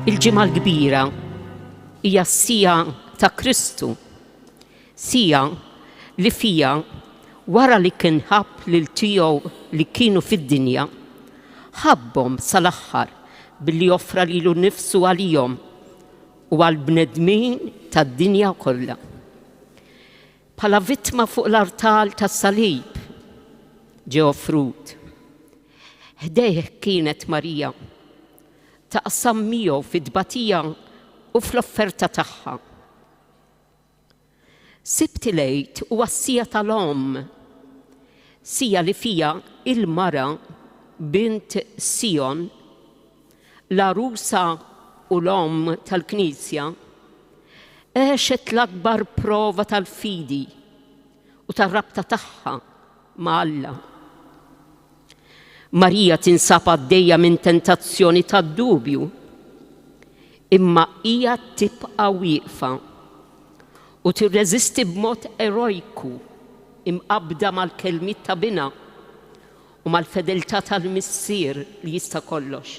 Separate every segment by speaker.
Speaker 1: Il-Ġimgħa l-Kbira hija s-sija ta' Kristu, sija li fija wara li kien ħabb lil tiegħu li kienu fid-dinja, ħabbhom sal-aħħar billi offra lilu nnifsu għalihom u għall-bnedmin tad-dinja kollha. Bħala vittma fuq l-artal tas-salib ġie offrut. Ħdejh kienet Marija, taqsam miegħu fit-tbatija u fl-offerta tagħha. Sibt il-Għid huwa s-siegħa tal-omm, siegħa li fiha il-mara, bint Sijon, l-għarusa u l-omm tal-Knisja, għexet l-akbar prova tal-fidi u tar-rabta tagħha ma' Alla. Marija tinsab għaddejja minn tentazzjoni tad-dubju, imma hija tibqa' wieqfa u tirreżisti b'mod erojku imqabbda mal-kelmiet ta' Binha u mal-fedeltà tal-Missier li jista' kollox.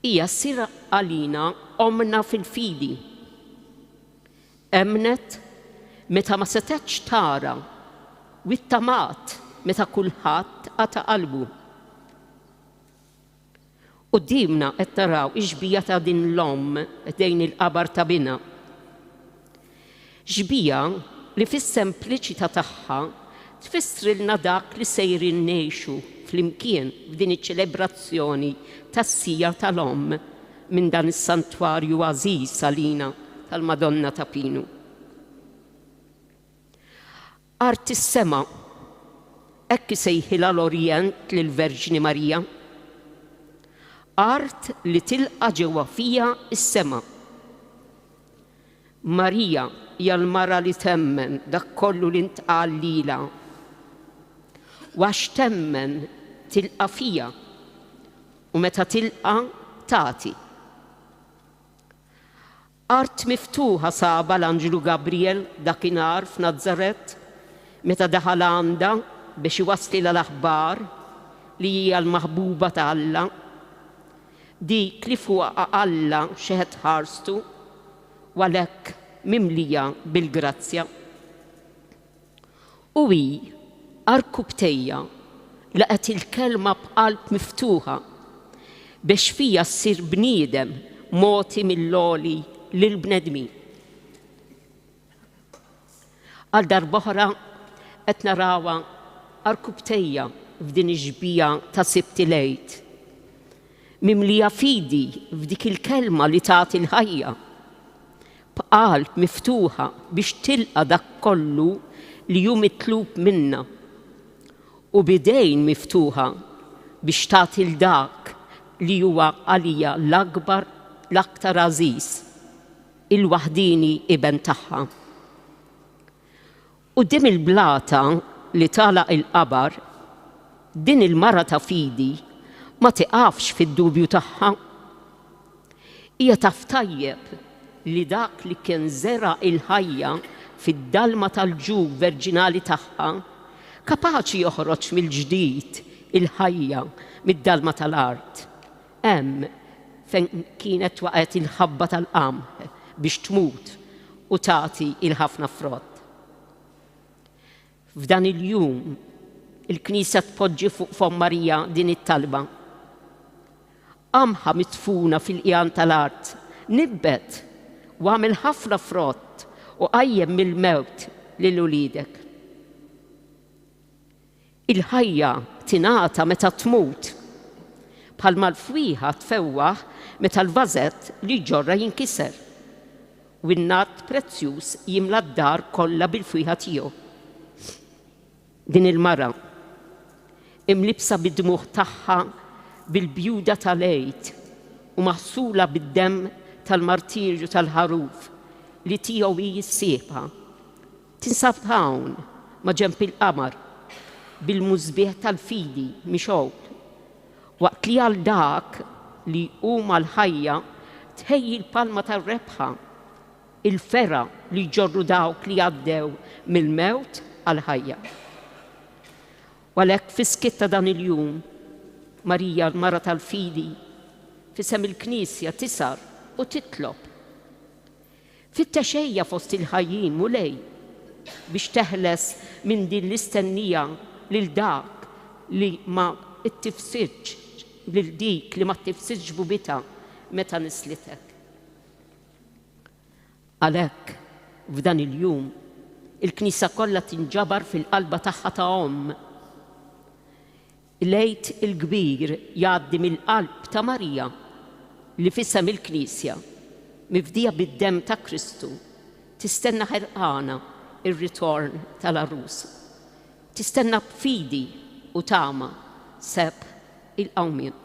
Speaker 1: Hija ssir għalina ommna fil-fidi. Emmnet meta ma setgħetx tara u ittamat meta kulħadd qata' qalbu. Quddiemna qed naraw ix-xbieha ta' din l-omm ħdejn il-qabar ta' binha. Xbieha li fis-sempliċità tagħha tfissrilna dak li sejrin ngħixu flimkien f'din iċ-ċelebrazzjoni tas-Siegħa tal-Omm minn dan is-santwarju għażiż għalina tal-Madonna ta' Pinu. Art is-sema, hekk isejħilha l-Orjent lill-Verġni Marija. Art li tilqa' ġewwa fiha s-sema. Marija hija l-mara li temmen dak kollu li ntqal lilha. U għax temmen tilqa' fiha u meta tilqa' tagħti. Art miftuħa sabha l-anġlu Gabriel dakinhar f'Nazaret meta daħal għandha biex iwasslilha l-aħbar li hija l-maħbuba ta' Alla, dik li fuqha Alla xeħet ħarstu u għalhekk mimlija bil-grazzja. U hi għarkupptejha. Laqgħet il-Kelma b'qalb miftuħa biex fija ssir bniedem mogħti mill-Għoli lill-bnedmin. Għal darb'oħra qed narawha għarkupptejja f'din ix-xbieha ta' Sibt il-Għid, mimlija fidi f'dik il-Kelma li tagħti l-ħajja, b'qalb miftuħa biex tilqa' dak kollu li hu mitlub minnha u b'idejn miftuħa biex tagħti 'l dak li huwa għaliha l-akbar, l-aktar għażiż, il-waħdieni Iben tagħha. Quddiem il-blata li tagħlaq il-qabar, din il-mara ta' fidi ma tiqafx fid-dubju tagħha. Hija taf tajjeb li dak li kien żera' il-ħajja fid-dalma tal-ġuf verġinali tagħha kapaċi joħroġ mill-ġdid il-ħajja mid-dalma tal-art, hemm fejn kienet waqgħet il-ħabba tal-qamħ biex tmut u tagħti l-ħafna frott. F'dan il-jum, il-Knisja tpoġġi fuq fomm Marija din it-talba, Qamħa midfuna fil-qigħan tal-art, nibbet u agħmel ħafna frott u qajjem mill-mewt lil uliedek. Il-ħajja tingħata meta tmut, bħalma l-fwieħa tfewwaħ meta l-vażett li jġorrha jinkiser, u n-nard prezzjuż jimla d-dar kollha bil-fwieħa tiegħu. Din il-mara, imlibbsa bid-dmugħ tagħha bil-bjuda tal-Għid u maħsula bid-demm tal-martirju tal-Ħaruf li tiegħu hi s-sieħba, Tinsab hawn, maġenb il-qamar, bil-musbieħ tal-fidi mixgħul, waqt li għal dak li hu mal-ħajja tħejji l-palma tar-rebħa, il-fergħa li jġorru dawk li għaddew mill-mewt għall-ħajja. U għalhekk fis-skiet ta' dan il-jum, Marija l-Mara tal-Fidi, f'isem il-Knisja tisgħar u titlob. Fittex ejja fost il-ħajjin, Mulej, biex teħles minn din l-istennija lil dak li ma ttifsidx, lil dik li ma ttifsidx ġbubitha meta nislitek. Għalhekk, f'dan il-jum, il-Knisja kollha tinġabar fil-qalba tagħha ta' omm. L-Għid il-Kbir jgħaddi mill-qalb ta' Marija li f'isem il-Knisja, mifdija bid-demm ta' Kristu, tistenna ħerqana r-ritorn tal-Għarus. Tistenna b'fidi u tama sebħ il-qawmien.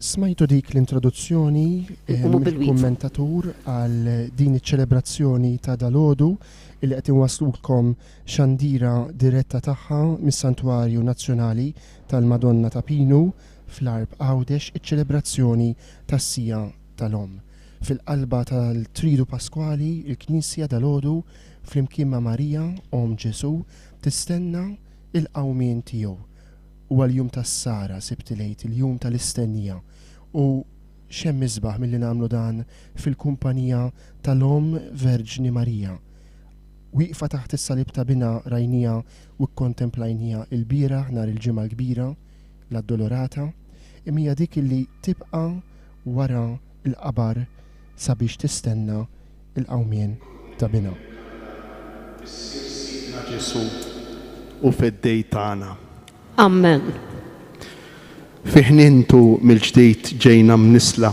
Speaker 2: Smajtu dik l-introduzzjoni eh, mill-kummentatur għal din iċ-ċelebrazzjoni ta' dalodu illi qed inwaslulkom xandira diretta tagħha mis-Santwarju Nazzjonali tal-Madonna ta' Pinu fl-Għarb Għawdex iċ-ċelebrazzjoni tas-Siegħa tal-Omm. Fil-qalba tal-Tridu Paskwali, il-Knisja dalodu flimkien ma' Marija, Omm Ġesù, tistenna il-qawmien tiegħu. Huwa l-jum tas-sara, Sibt il-Għid, il-jum tal-istennija. U x'hemm isbaħ milli nagħmlu dan fil-kumpanija tal-Omm Verġni Marija. Wieqfa taħt is-salib ta' Binha rajnieha u kkontemplajnieha ilbieraħ nhar il-Ġimgħa l-Kbira, l-Addolorata, imma hija dik illi tibqa' wara l-qabar sabiex tistenna l-qawmien ta' Binha.
Speaker 3: Missier Sidna Ġesù u Feddej tagħna.
Speaker 1: Amen.
Speaker 3: Fi ħnientu mill-ġdid ġejna mnissla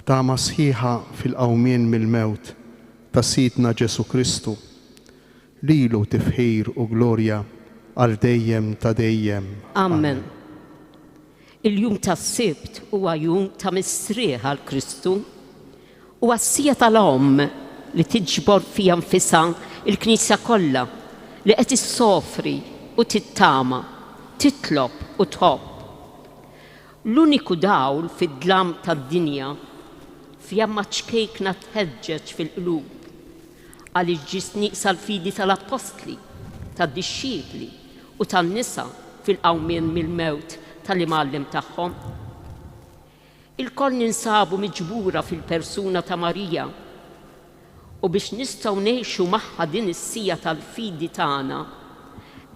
Speaker 3: b'tama sħiħa fil-qawmien mill-mewt ta' Sidna Ġesù Kristu. Lilu tifħir u glorja għal dejjem ta' dejjem.
Speaker 1: Amen. Il-jum tas-Sibt huwa jum ta' mistrieħ għal Kristu. Huwa s-siegħa tal-Omm li tiġbor fiha nfisha l-Knisja kollha li qed issofri u tittama, titlob u tħobb. L-uniku dawl fid-dlam tad-dinja, fjamma ċkejkna tħeġġeġ fil-qlub, għaliex ġiet nieqsa l-fidi tal-appostli, tad-dixxipli u tan-nisa fil-qawmien mill-mewt tal-Imgħallem tagħhom. Ilkoll ninsabu miġbura fil-persuna ta' Marija. U biex nistgħu ngħixu magħha din is-siegħa tal-fidi tagħna,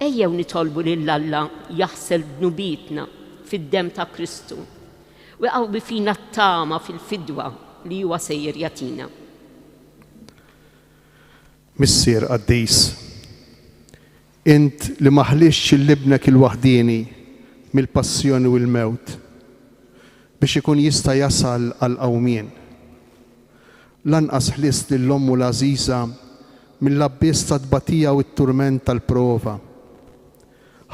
Speaker 1: ejjew nitolbu lil Alla jaħsel dnubietna fid-demm ta' Kristu u jqawwi fina t-tama fil-fidwa li huwa sejjer jagħtina.
Speaker 3: Missier qaddis, int li ma ħlistx 'l Ibnek il-waħdieni mill-passjoni u l-mewt biex ikun jista' jasal għall-qawmien. Lanqas ħlist lil Ommu l-għażiża mill-abbiss tat-tbatija u t-turment tal-prova.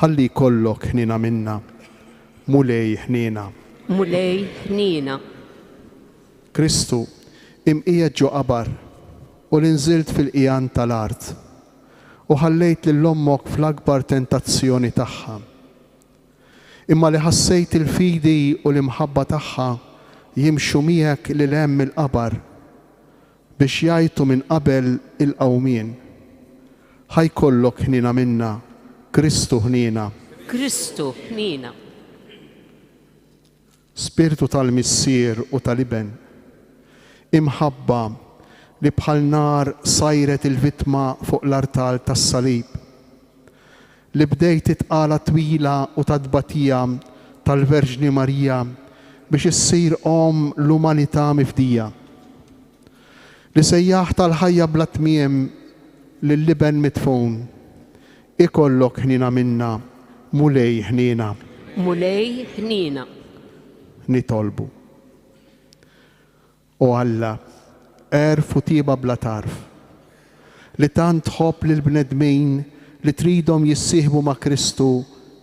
Speaker 3: Ħalli jkollok ħniena minna, Mulej ħniena.
Speaker 1: Mulej ħniena.
Speaker 3: Kristu, imqiegħed ġo qabar u li nżilt fil-qigħan tal-art, u ħallejt lil ommok fl-akbar tentazzjoni tagħha. Imma li ħassejt il-fidi u l-imħabba tagħha jimxu miegħek lil hemm mill-qabar, biex jgħajtu minn qabel il-qawmien. Ħa jkollok ħniena minna, Kristu ħniena.
Speaker 1: Kristu ħniena.
Speaker 3: Spirtu tal-Missier u tal-Iben. Imħabba li bħal nar sajret il-vittma fuq l-artal tas-salib. Li bdejt it-tqala twila u ta' tbatija tal-Verġni Marija biex issir Omm l-umanità mifdija. Li sejjaħt għall-ħajja bla tmiem lill-Iben midfun. Ikollok ħniena minna, Mulej ħniena.
Speaker 1: Mulej ħniena.
Speaker 3: Nitolbu. O Alla, għerf u tieba bla tarf, li tant tħobb lill-bnedmin li tridhom jissieħbu ma' Kristu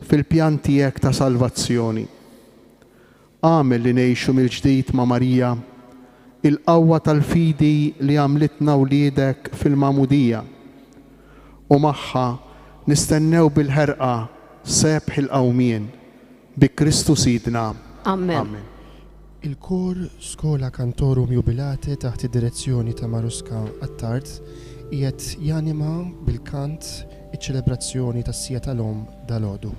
Speaker 3: fil-pjan tiegħek ta' salvazzjoni. Agħmel li ngħixu mill-ġdid ma' Marija il-qawwa tal-fidi li għamlitna wliedek fil-Magħmudija, u magħha nistennew bil-ħerqa sebħ il-qawmien, bi Kristu Sidna.
Speaker 1: Amen.
Speaker 3: Amen.
Speaker 2: Il-Kor Schola Cantorum Jubilate taħt id-direzzjoni ta' Maruska Attard qiegħed janima bil-kant iċ-ċelebrazzjoni tas-Siegħa tal-Omm dalgħodu.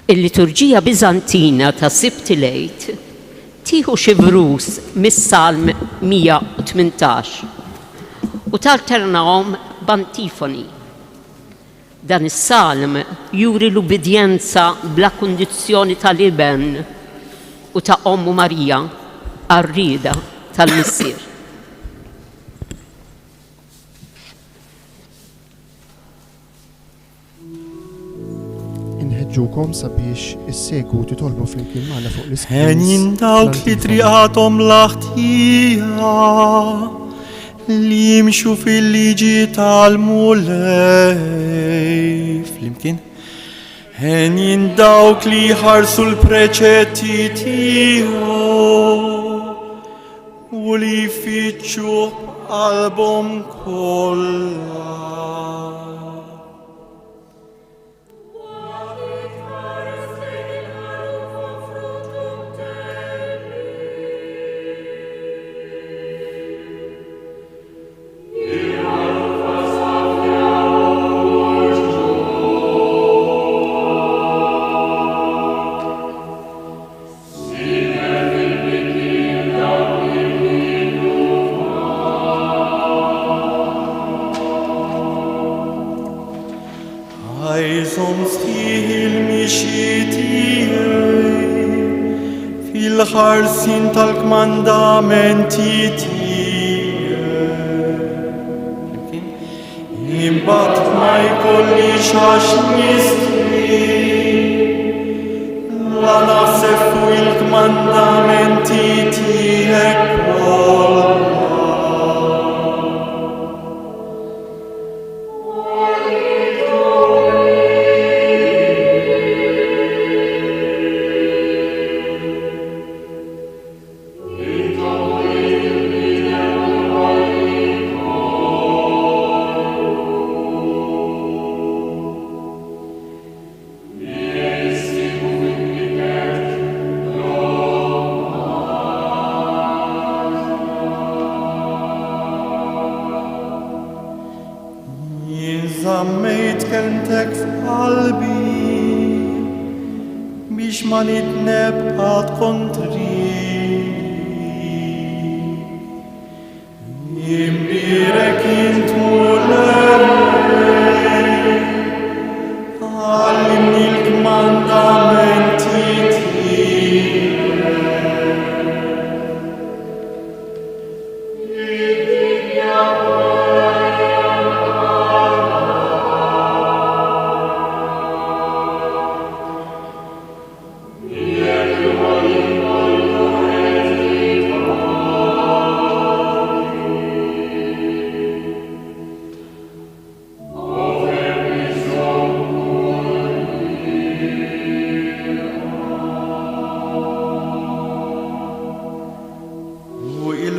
Speaker 1: Il-liturġija Biżantina ta' Sibt il-Għid tieħu xi vrus mis-Salm 118 u talternahom b'antifoni. Dan is-salm juri l-ubbidjenza bla kundizzjoni tal-Iben u ta' Ommu Marija għar-rieda tal-Missier.
Speaker 2: Inħeġġukom sabiex issegwu titolbu flimkien magħna fuq l-iskrin.
Speaker 4: Henjin dawk li triqathom l-ħtija li jimxu fil-liġi tal-Mulej. Flimkien. Henjin dawk li jħarsu l-preċetti tiegħu u li jfittxuh b'qalbhom kollha. Ħajżhom sħiħ il-mixi tiegħi fil-ħarsien tal-kmandamenti tiegħek. Imbagħad ma jkollix għax nistħi la naħseb fuq il-kmandamenti tiegħek kollha. Jien żammejt kelmtek f'qalbi biex ma nidneb qatt kontrik. Imbierek int Mulej, għallimni l-kmandamenti tiegħek.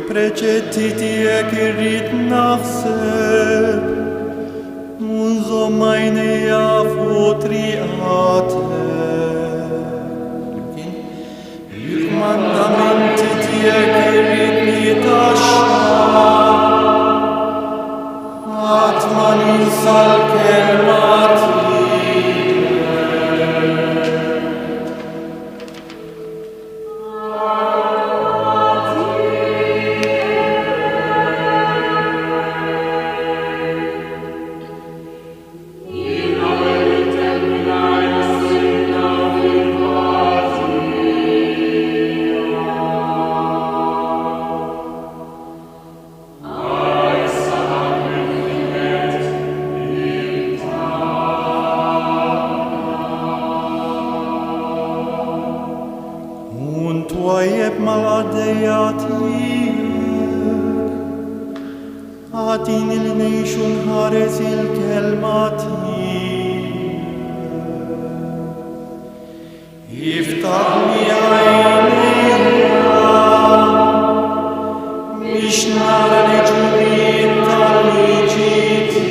Speaker 4: il-preċetti tiegħek irrid naħseb, u nżomm għajnejja fuq triqatek. Flimkien. Il-kmandamenti tiegħek irrid nitgħaxxaq, qatt ma ninsa l-kelma tiegħek. Kun twajjeb mal-qaddejja tiegħek, agħtini li ngħix u nħares il-kelma tiegħek. Iftaħli għajnejja biex nara l-għeġubijiet tal-liġi tiegħek.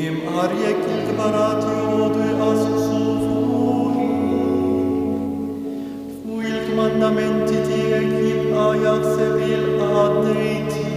Speaker 4: Imqar jekk il-kbarat joqogħdu jqasqsu fuqi, fuq il-kmandamenti tiegħek jibqa' jaħseb il-qaddej tiegħek.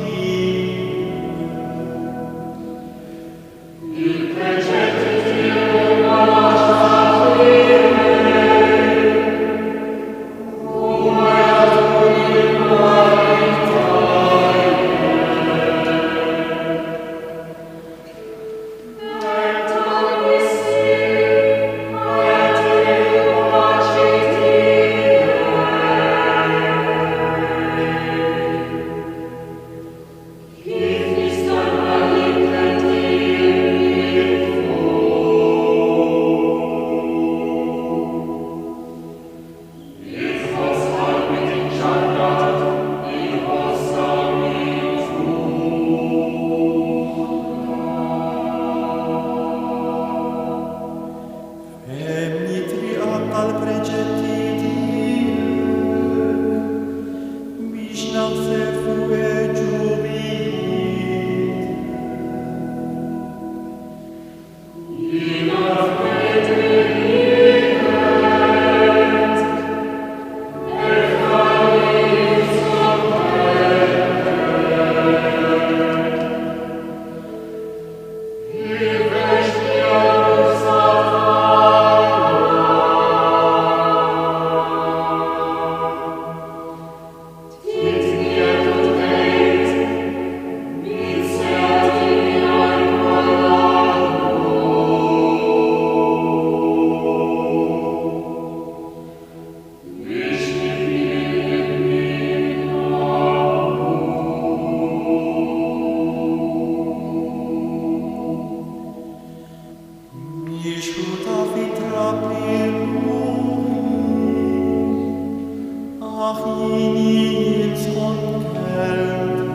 Speaker 4: Fehmni t-triqat tal-preċetti tiegħek, biex naħseb fuq għeġubijiet. Mixħuta fit-trab ruħi, aħjini jien skont kelmtek.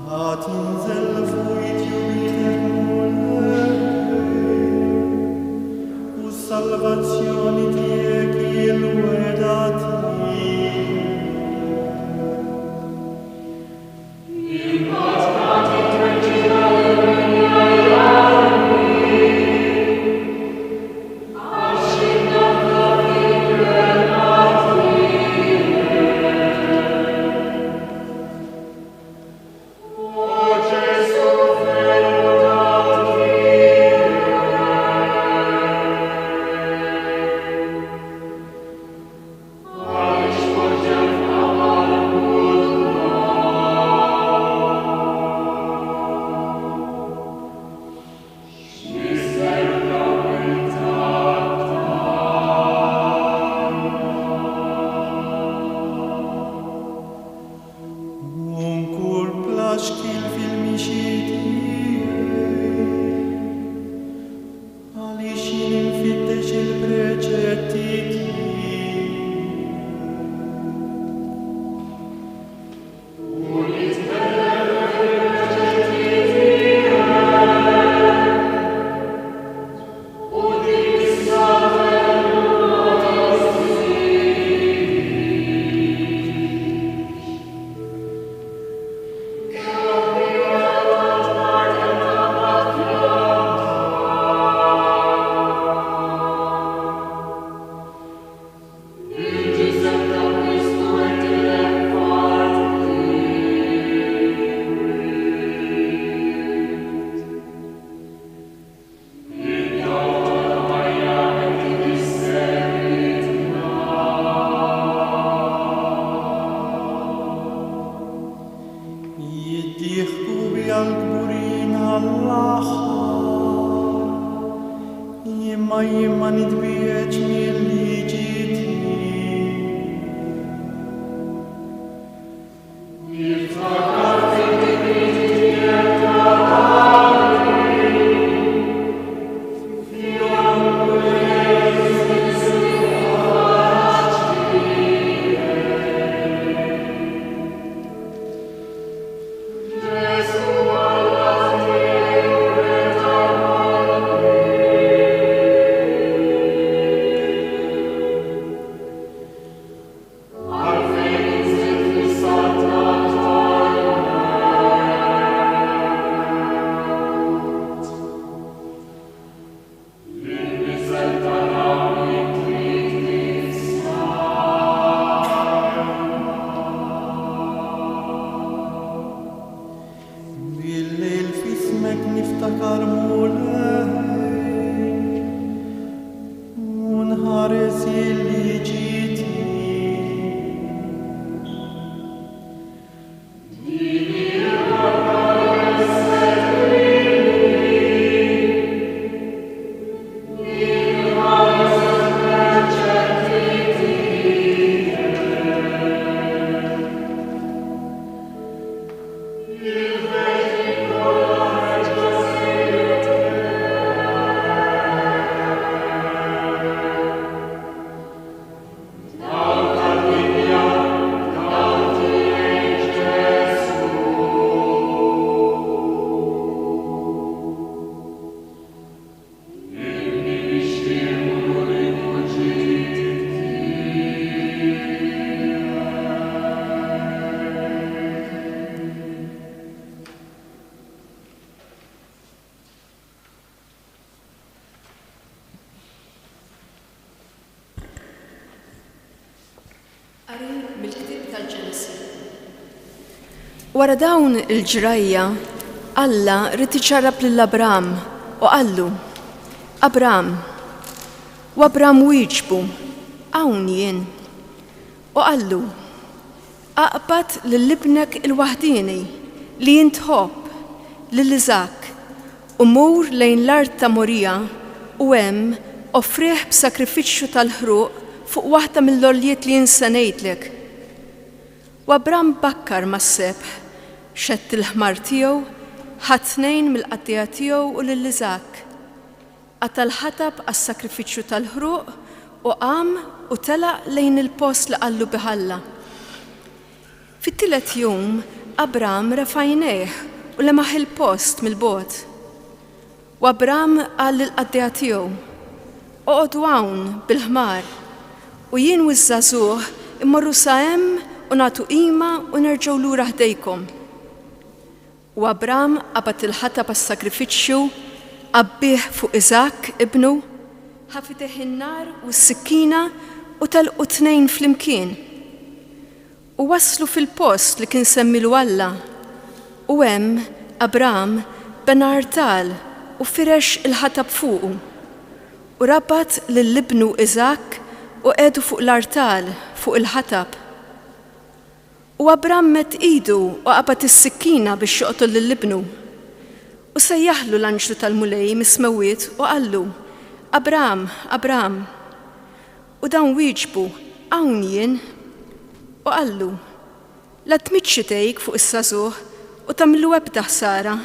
Speaker 4: Ħa tinżel fuq tjubitek Mulej. Għas-salvazzjoni tiegħek il-wegħda tiegħek. U nkull bla xkiel fil-mixi tiegħi, għaliex jien infittex il-preċetti tiegħek. Jiddieħku bija l-kburin għall-aħħar, imma jien ma nitbiegħedx mil-liġi tiegħek. Bil-lejl f'ismek niftakar Mulej, u nħares il-liġi tiegħek.
Speaker 5: Qari mill-Ktieb tal-Ġenesi. Wara dawn il-ġrajja, Alla ried iġarrab lil Abram u qallu, Abram! U Abram wieġbu, Hawn jien. U qallu, Aqbad lil ibnek il-waħdieni, li int tħobb, lil Iżakk, u mur lejn l-art ta' Morija u hemm offrih b'sagrifiċċju tal-ħruq fuq waħda mill-għoljiet li jien se ngħidlek. U Abram bakkar mas-sebħ, xedd il-ħmar tiegħu, ħa tnejn mill-qaddejja tiegħu u lil Iżakk. Qata' l-ħatab għas-sagrifiċċju tal-ħruq u qam u telaq lejn il-post li qallu bih Alla. Fit-tielet jum, Abram refa' għajnejh u lemaħ il-post mill-bogħod. U Abram qal lill-qaddejja tiegħu. Oqogħdu hawn bil-ħmar, u jien u ż-żagħżugħ immorru sa hemm u nagħtu qima u nerġgħu lura ħdejkom. U Abram qabad il-ħatab għas-sagrifiċċju, għabbieh fuq Iżakk, ibnu, ħa f'idejh in-nar u s-sikkina u telqu t-tnejn flimkien. U waslu fil-post li kien semmielu Alla, u hemm Abram bena artal u firex il-ħatab fuqu. U rabat lil ibnu Iżakk u qiegħdu fuq l-artal, fuq il-ħatab. U Abram medd idu u qabad is-sikkina biex joqtol lil ibnu. U sejjaħlu l-anġlu tal-Mulej mis-smewwiet u qallu, Abram, Abram. U dan wieġbu, Hawn jien. U qallu, La tmiddx idejk fuq iż-żagħżugħ u tagħmillu ebda ħsara,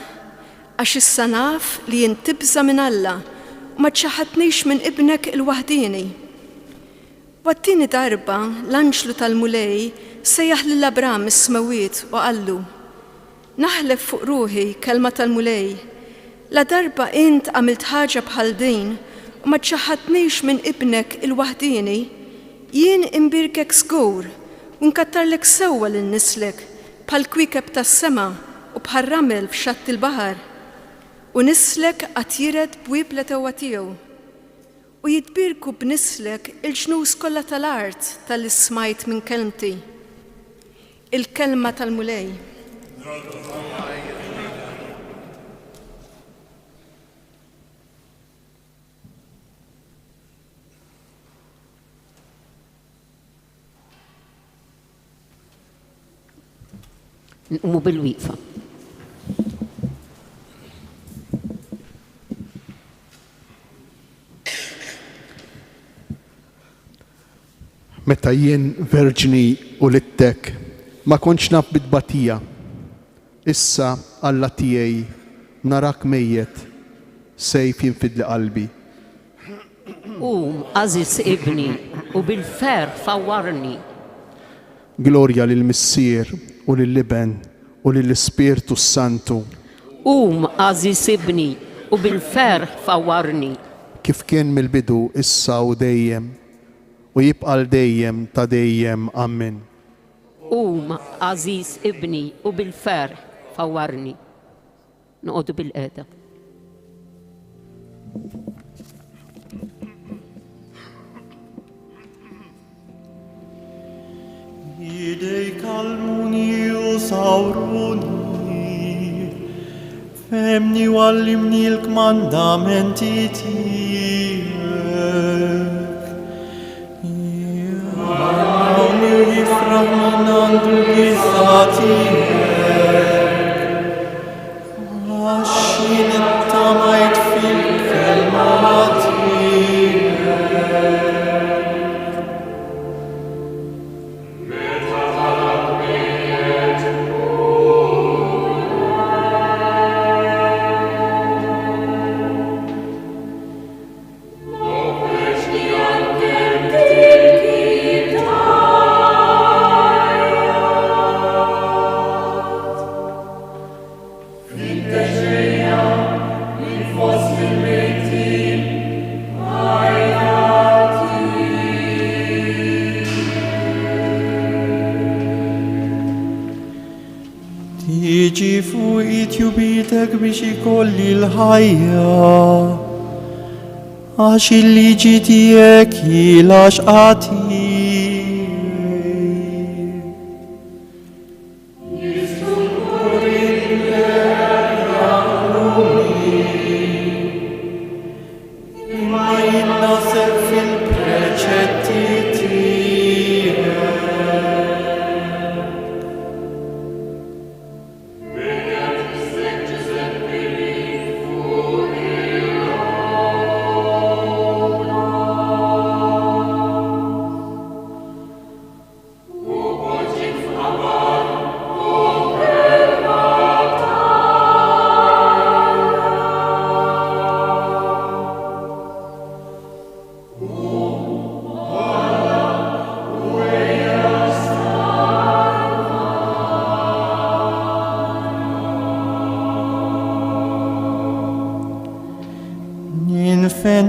Speaker 5: għax issa naf li int tibża' minn Alla u ma ċċaħħadnix minn ibnek il-waħdieni. U għat-tieni darba l-anġlu tal-Mulej sejjaħ lil Abram mis-smewwiet u qallu, Naħlef fuq ruħi, kelma tal-Mulej, ladarba int għamilt ħaġa bħal din u ma ċċaħħadtnix minn ibnek il-waħdieni, jien inbierkek żgur u nkattarlek sewwa lil nislek bħall-kwiekeb tas-sema u bħar-ramel f'xatt il-baħar, u nislek għad jiret bwieb l-għedewwa tiegħu. U jitbierku b'nislek il-ġnus kollha tal-art talli smajt minn kelmti. Il-Kelma tal-Mulej.
Speaker 1: Nqumu bil-wieqfa.
Speaker 3: Meta jien verġni u littek, ma kontx naf bit-tbatija. Issa, Alla tiegħi, narak mejjet, sejf jinfidli qalbi.
Speaker 1: Qum, għażiż ibni, u bil-ferħ fawwarni.
Speaker 3: Glorja lill-Missier, u lill-Iben, u lill-Ispirtu s-Santu.
Speaker 1: Qum, għażiż ibni, u bil-ferħ fawwarni.
Speaker 3: Kif kien mill-bidu, issa u dejjem, u jibqa' għal dejjem ta' dejjem. Ammen.
Speaker 1: Qum, għażiż ibni, u bil-ferħ fawwarni. Noqogħdu bilqiegħda.
Speaker 4: Idejk għallmuni u sawruni, fehmni u għallimni l-kmandamenti tiegħek. Jgħallmuni u jifraħ min għandu l-biża' tiegħek. Għax jien ittamajt fil-kelma tiegħek. Tiġi fuqi tjubitek biex ikolli l-ħajja. Għax il-liġi tiegħek hi l-għaxqa tiegħi. Imma jien naħseb fil-preċetti tiegħek.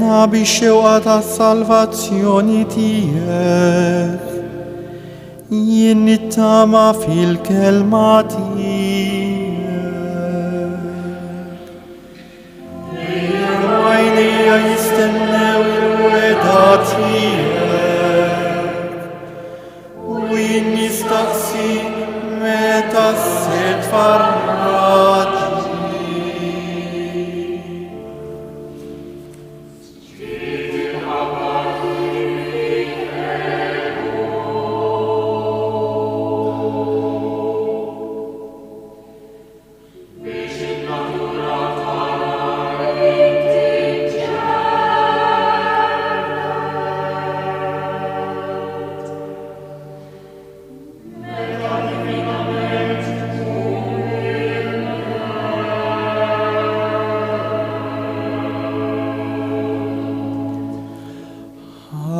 Speaker 4: Jistenna bix-xewqa tas-salvazzjoni tiegħek. Jien nittama fil-kelma tiegħek. Dejjem għajnejja jistennew il-wegħda tiegħek. U jien nistaqsi meta se tfarraġni.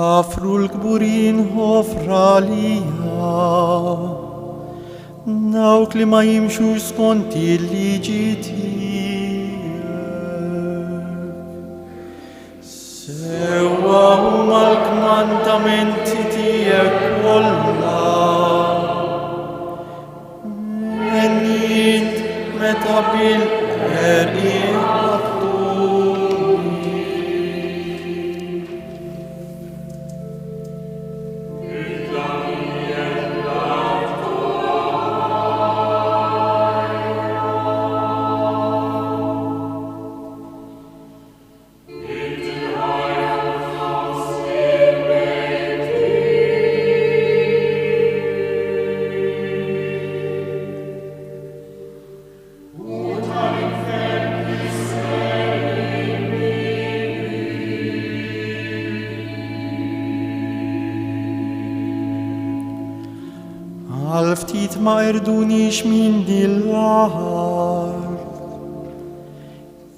Speaker 4: Ħafru l-kburin ħofra lija, dawk li ma jimxux skont il-liġi tiegħek. Sewwa huma l-kmandamenti tiegħek kollha. Għenni int meta bil-qerq iħabbtuni. Għal ftit ma qerdunix minn din l-art,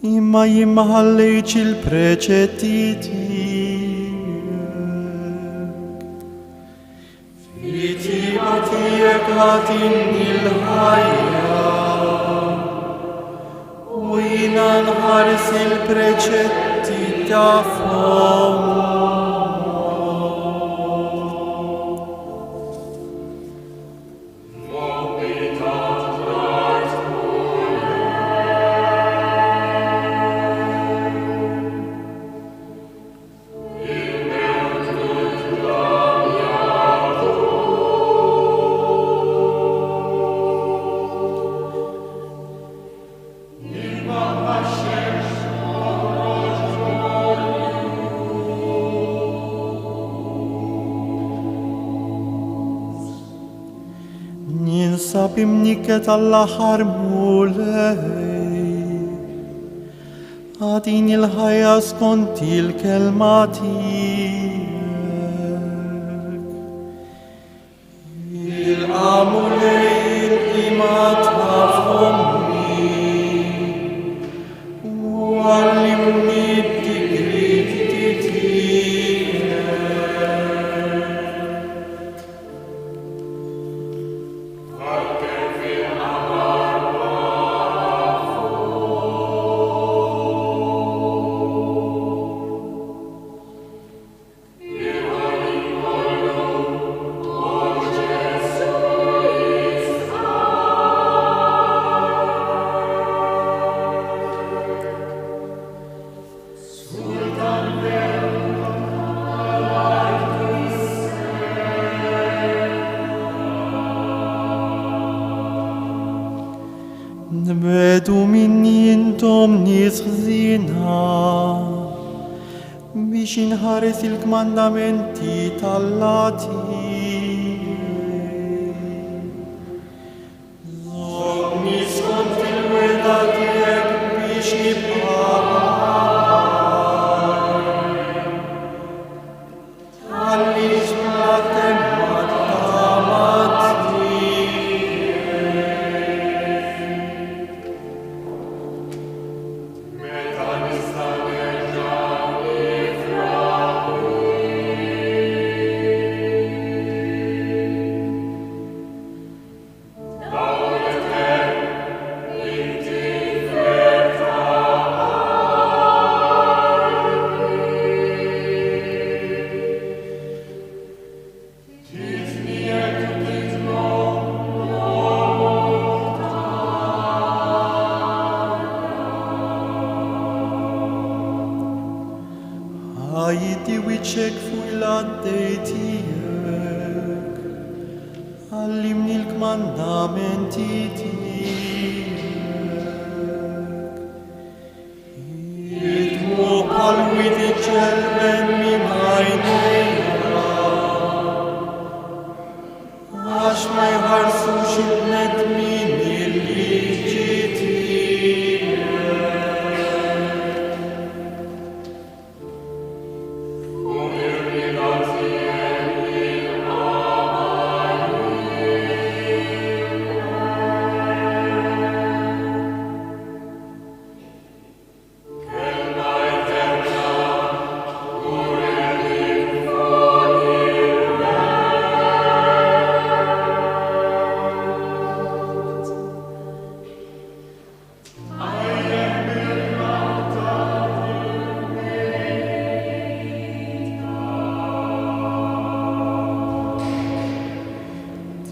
Speaker 4: imma jien ma ħallejtx il-preċetti tiegħek. Fit-tjieba tiegħek agħtini l-ħajja, u jiena nħares il-preċetti ta' fommok. Ninsab imnikket għall-aħħar Mulej. Agħtini l-ħajja skont il-kelma tiegħek. Ilqa' Mulej il-qima ta' fommi u għallimni d-digrieti tiegħek. Nbedu minni intom nies ħżiena, biex inħares il-kmandamenti t'Alla tiegħi. Żommni skont il-wegħda tiegħek biex nibqa' ħaj. Tħallix bla temma t-tama tiegħi. Meta nista' nerġa' nifraħ bik. Għaddi wiċċek fuq il-qaddej tiegħek. Għallimni l-kmandamenti tiegħek. Id-dmugħ bħal wied iġġelben minn għajnejja. Għax ma jħarsux il-bnedmin il-liġi tiegħek.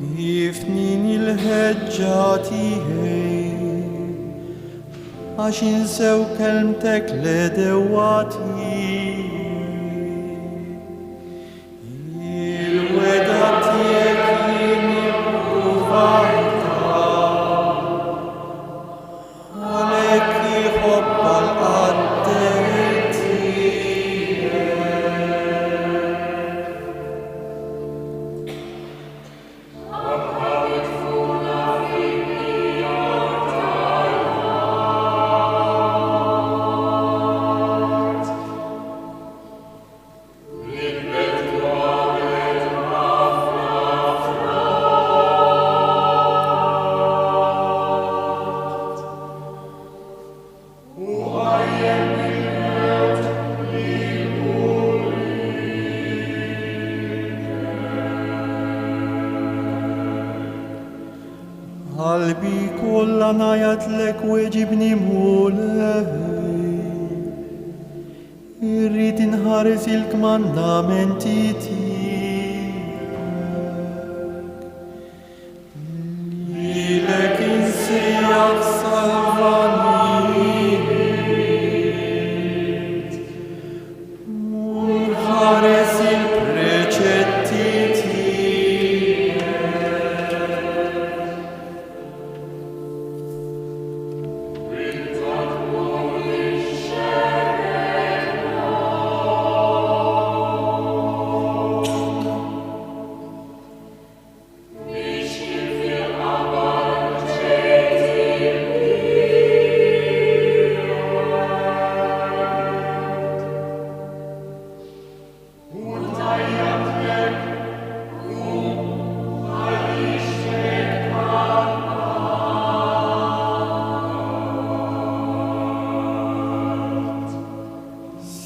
Speaker 4: Tifnini l-ħeġġa tiegħi, għax insew kelmtek l-għedewwa tiegħi. Il-wegħda tiegħek jien ippruvajtha, għalhekk iħobbha l-qaddej tiegħek. Qalbi kollha ngħajjatlek weġibni Mulej. Irrid inħares il-kmandamenti tiegħek. Lilek insejjaħ salvani. U nħares il-preċetti tiegħek.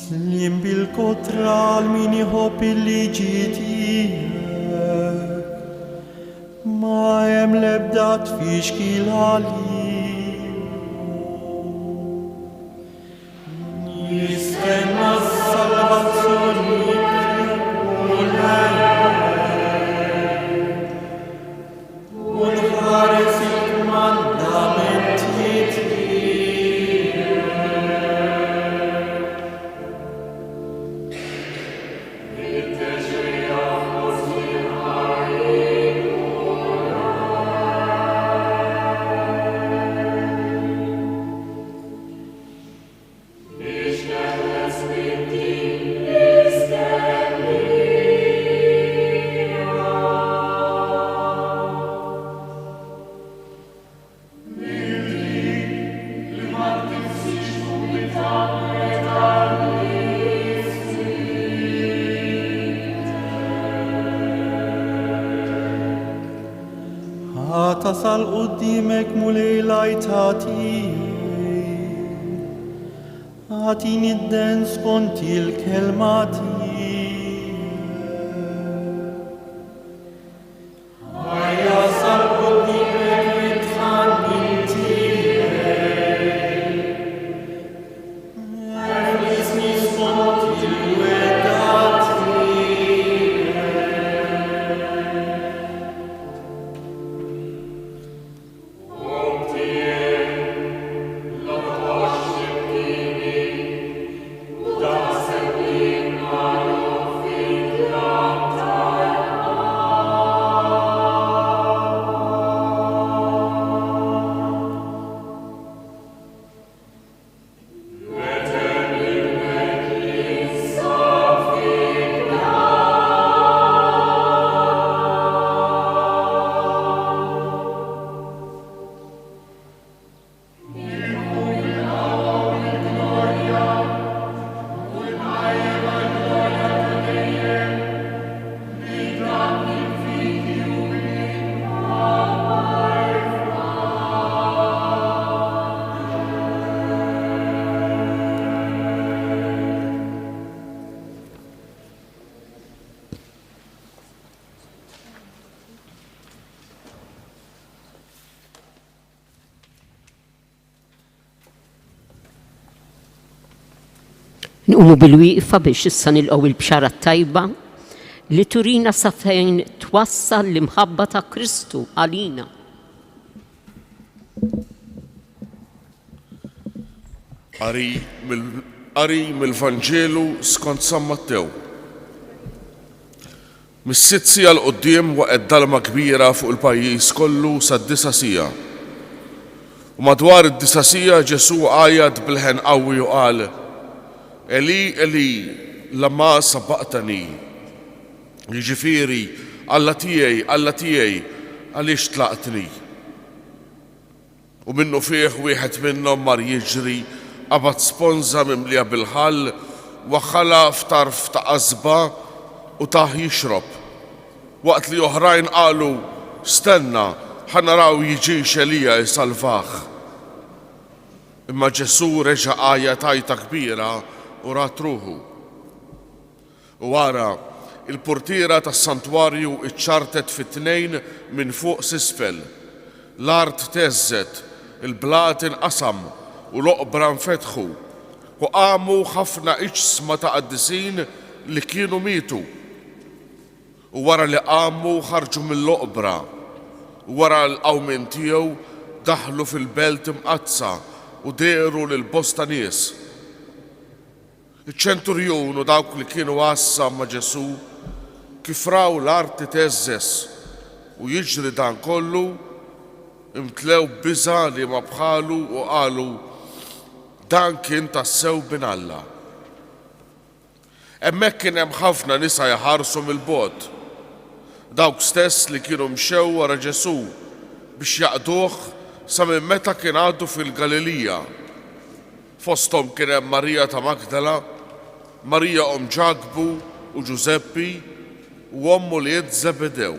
Speaker 4: Sliem bil-kotra għal min iħobb il-liġi tiegħek. Ma hemm l-ebda tfixkil għalihom. Nistenna s-salvazzjoni tiegħek, Mulej, u nħares il-kmandamenti tiegħek. Ħa tasal quddiemek Mulej l-għajta tiegħi. Agħtini d-den skont il-kelma tiegħek. Ħa jasal quddiemek it-tħannin tiegħi. Eħlisni skont il-wegħda tiegħek.
Speaker 1: Nqumu bil-wieqfa biex issa nilqgħu il-bxara t-tajba li turina sa fejn twassal l-imħabba ta' Kristu għalina.
Speaker 6: Qari mill-Qari mill-Vanġelu skont San Mattew. Mis-sitt siegħa 'l quddiem waqgħet dalma kbira fuq il-pajjiż kollu sad-disa' siegħa. U madwar id-disa' siegħa Ġesù għajjat b'leħen qawwi u qal, Eli, Eli, lama sabaqtani? Jiġifieri, Alla tiegħi, Alla tiegħi, għaliex tlaqtni? U minnufih wieħed minnhom mar jiġri, qabad sponża mimlija bil-ħall, waħħalha f'tarf ta' qasba u tah jixrob. Waqt li oħrajn qalu, Stenna, ħa naraw jiġix Elija jsalvah. Imma Ġesù reġa' għajjat għajta kbira u rat ruħu. U ara, il-purtiera tas-santwarju ċċartet fi tnejn minn fuq s'isfel. L-art theżżet, il-blat inqasam, u l-oqbra nfetħu, u qamu ħafna iġsma ta' qaddisin li kienu mietu. U wara li qamu ħarġu mill-oqbra, u wara l-qawmien tiegħu daħlu fil-belt imqaddsa u dehru lil bosta nies. Iċ-ċenturjun u dawk li kienu għassa ma' Ġesù, kif raw l-art titheżżeż u jiġri dan kollu, imtlew b'biża' liema bħalu u qalu, Dan kien tassew Bin Alla. Hemmhekk kien hemm ħafna nisa jħarsu mill-bogħod, dawk stess li kienu mxew wara Ġesù biex jaqduh sa minn meta kien għadu fil-Galilija. Fosthom kien hemm Marija ta' Magdala, Marija omm Ġakbu u Ġużeppi, u omm ulied Żebedew.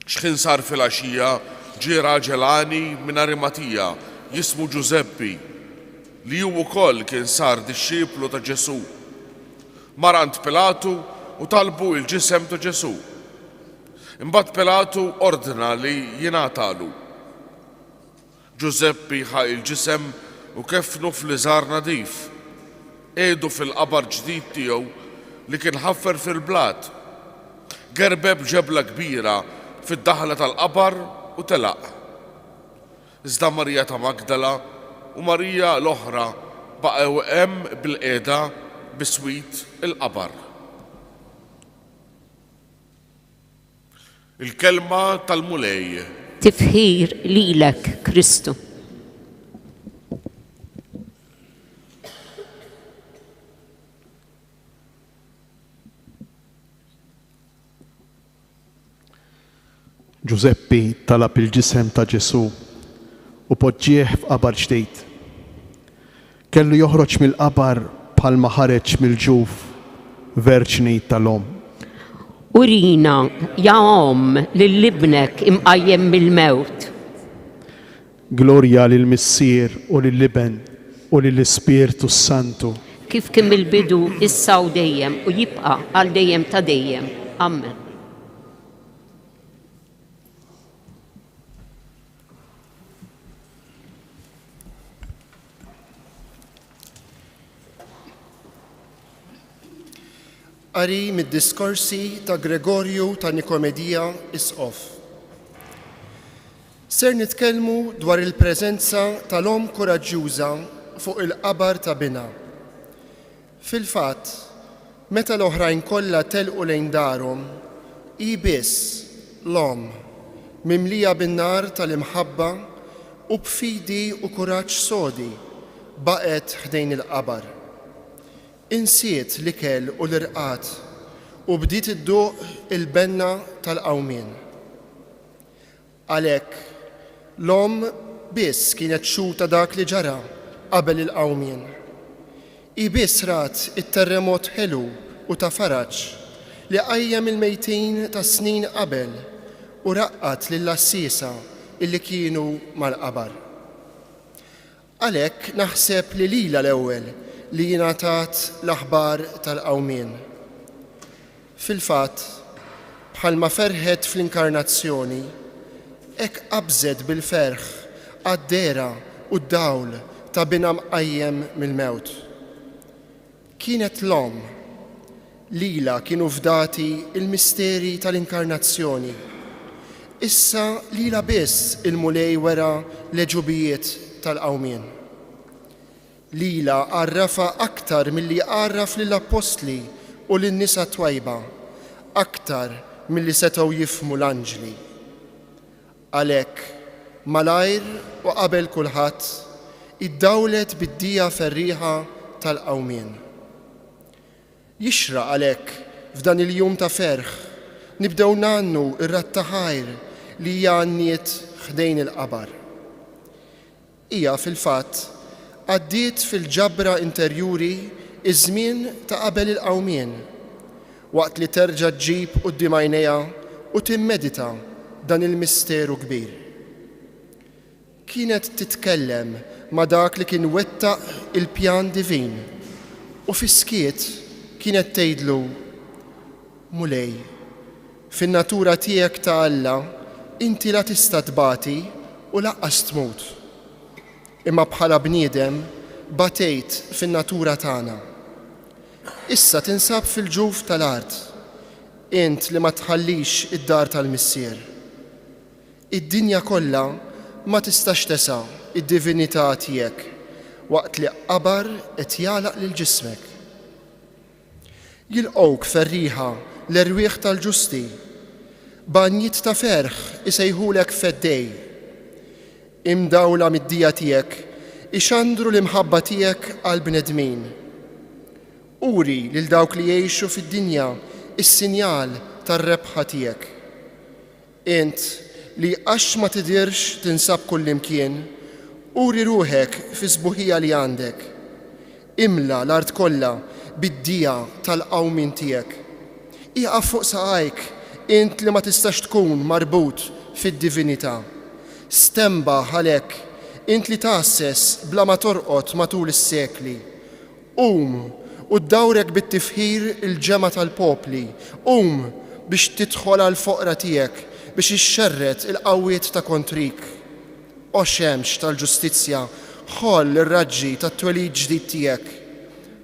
Speaker 6: X'ħin sar filgħaxija, ġie raġel għani minn Arimatija, jismu Ġużeppi, li hu wkoll kien sar dixxiplu ta' Ġesù. Mar għand Pilatu u talbu l-ġisem ta' Ġesù. Imbagħad Pilatu ordna li jingħatalu. Ġużeppi ħa il-ġisem u keffnu f'liżar nadif. Qiegħdu fil-qabar ġdid tiegħu li kien ħaffer fil-blat. Gerbeb ġebla kbira fid-daħla tal-qabar u telaq. Iżda Marija ta' Magdala u Marija l-oħra baqgħu hemm bilqiegħda biswit il-qabar. Il-Kelma tal-Mulej.
Speaker 1: Tifħir lilek, Kristu.
Speaker 3: Ġużeppi talab il-ġisem ta' Ġesù u poġġieh f'qabar ġdid. Kellu joħroġ mill-qabar bħalma ħareġ mill-ġuf verġni tal-omm.
Speaker 1: Urina, ja Omm, lil Ibnek imqajjem mill-mewt.
Speaker 3: Glorja lill-Missier u lill-Iben u lill-Ispirtu s-Santu.
Speaker 1: Kif kien mill-bidu, issa u dejjem, u jibqa' għal dejjem ta' dejjem. Ammen.
Speaker 2: Qari mid-Diskorsi ta' Gregorju ta' Nikomedija, Isqof. Ser nitkellmu dwar il-preżenza tal-omm kuraġġjuża fuq il-qabar ta' binha. Fil-fatt, meta l-oħrajn kollha telqu lejn darhom, hi biss, l-omm, mimlija bin-nar tal-imħabba u b'fidi u kuraġġ sodi, baqgħet ħdejn il-qabar. Insiet l-ikel u l-irqad u bdiet idduq il-benna tal-qawmien. Għalhekk, l-omm biss kienet xhud ta' dak li ġara qabel il-qawmien. Hi biss rat it-terremot ħelu u ta' faraġ li qajjem il-mejtin ta' snin qabel u raqqad lill-għassiesa illi kienu mal-qabar. Għalhekk naħseb li lilha l-ewwel li ingħatat l-aħbar tal-qawmien. Fil-fatt, bħalma ferħet fl-Inkarnazzjoni, hekk qabżet bil-ferħ għad-dehra u d-dawl. ta' Binha mqajjem mill-mewt. Kienet l-Omm. Lilha kienu fdati l-misteri tal-Inkarnazzjoni. Issa lilha biss il-Mulej wera l-għeġubijiet tal-qawmien. Lilha għarrafha aktar milli għarraf lill-appostli u lin-nisa twajba, aktar milli setgħu jifhmu l-anġli. Għalhekk, malajr u qabel kulħadd, iddawlet bid-dija ferrieħa tal-qawmien. Jixraq għalhekk, f'dan il-jum ta' ferħ, nibdew ngħannu r-radd ta' ħajr li hija għanniet ħdejn il-qabar. Hija, fil-fatt, għaddiet fil-ġabra interjuri ż-żmien ta' qabel il-qawmien, waqt li terġa' ġġib quddiem għajnejha u timmedita dan il-misteru kbir. Kienet titkellem ma' dak li kien wettaq il-pjan divin u fis-skiet kienet tgħidlu, Mulej, fin-natura tiegħek ta' Alla inti la tista' tbati u lanqas tmut. Imma bħala bniedem batejt fin-natura tagħna. Issa tinsab fil-ġuf tal-art, int li ma tħallix id-dar tal-Missier. Id-dinja kollha ma tistax tesa' d-divinità tiegħek waqt li qabar qed jagħlaq lil ġismek. Jilqgħuk ferrieħa l-erwieħ tal-ġusti, b'għanjiet ta' ferħ isejħulek Feddej. Imdawla mid-dija tiegħek, ixandru l-imħabba tiegħek għall-bnedmin. Uri lil dawk li jgħixu fid-dinja s-sinjal tar-rebħa tiegħek. Int, li għax ma tidhirx tinsab kullimkien, uri ruħek fis-sbuħija li għandek. Imla l-art kollha bid-dija tal-qawmien tiegħek. Ieqaf fuq saqajk, int li ma tistax tkun marbut fid-divinità. Stenbaħ għalhekk, int li tgħasses bla ma torqod matul is-sekli. Qum, u ddawrek bit-tifħir il-ġemgħa tal-popli, qum biex tidħol għall-foqra tiegħek, biex ixxerred il-qawwiet ta' kontrik. O xemx tal-ġustizzja, ħoll ir-raġġi tat-twelid ġdid tiegħek.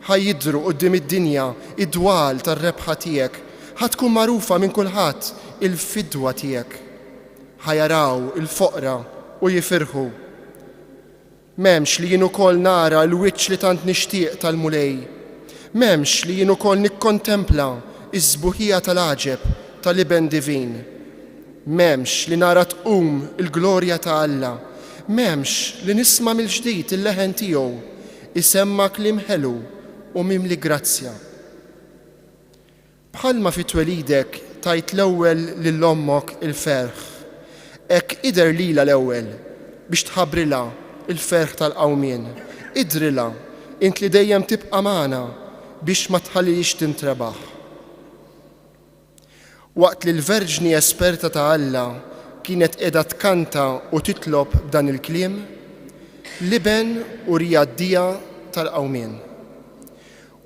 Speaker 2: Ħa jidhru quddiem id-dinja d-dwal tar-rebħa tiegħek, ħa tkun magħrufa minn kulħadd il-fidwa tiegħek. Ħa jaraw il-foqra u jifirħu. M'hemmx li jien ukoll nara l-wiċċ li tant nixtieq tal-Mulej. M'hemmx li jien ukoll nikkontempla s-sbuħija tal-għaġeb tal-Iben Divin. M'hemmx li nara tqum il-glorja ta' Alla. M'hemmx li nisma' mill-ġdid il-leħen tiegħu jsemma' kliem ħelu u mimli grazzja. Bħalma fi twelidek tajt l-ewwel lil ommok il-ferħ, hekk idher lilha l-ewwel biex tħabbrilha l-ferħ tal-qawmien. Idhrilha, int li dejjem tibqa' magħna biex ma tħallihiex tintrebaħ. Waqt li l-Verġni esperta ta' Alla kienet qiegħda tkanta u titlob b'dan il-kliem, l-Iben urieha d-dija tal-qawmien.